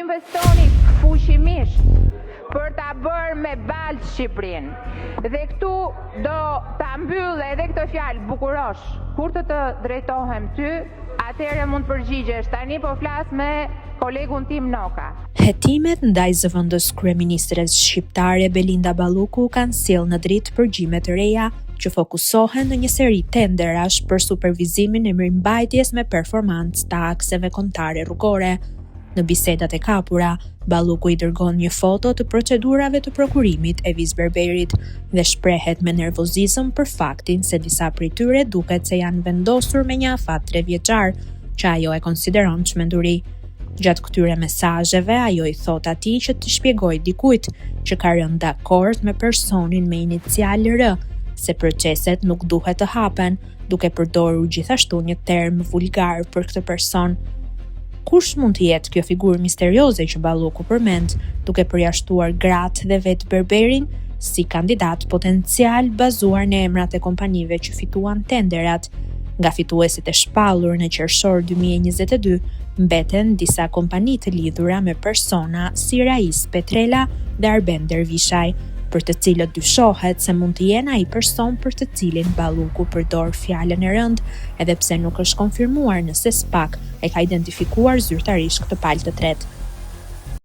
investoni fuqimisht për ta bërë me baltë Shqipërinë. Dhe këtu do ta mbyll edhe këtë fjalë, bukurosh. Kur të të drejtohem ty, atëherë mund të përgjigjesh. Tani po flas me kolegun tim Noka. Hetimet ndaj zëvendëskryeministres shqiptare Belinda Balluku kanë sjellë në dritë përgjime të reja që fokusohen në një seri tenderash për supervizimin e mirëmbajtjes me performancë të akseve kombëtare rrugore. Në bisedat e kapura, Balluku i dërgon një foto të procedurave të prokurimit Evis Berberit dhe shprehet me nervozizëm për faktin se disa prej tyre duket se janë vendosur me një afat trevjeçar, që ajo e konsideron çmenduri. Gjatë këtyre mesazheve, ajo i thotë atij që t'i shpjegojë dikujt që ka rënë dakord me personin me inicial R se proceset nuk duhet të hapen, duke përdorur gjithashtu një term vulgar për këtë person. Kush mund të jetë kjo figurë misterioze që Balluku përmend, duke përjashtuar gratë dhe vetë Berberin si kandidat potencial bazuar në emrat e kompanive që fituan tenderat? Nga fituesit e shpallur në qershor 2022, mbeten disa kompani të lidhura me persona si Rais Petrela dhe Arben Dervishaj, për të cilët dyshohet se mund të jenë ai person për të cilin Balluku përdor fjalën e rëndë, edhe pse nuk është konfirmuar nëse SPAK e ka identifikuar zyrtarisht këtë palë të tretë.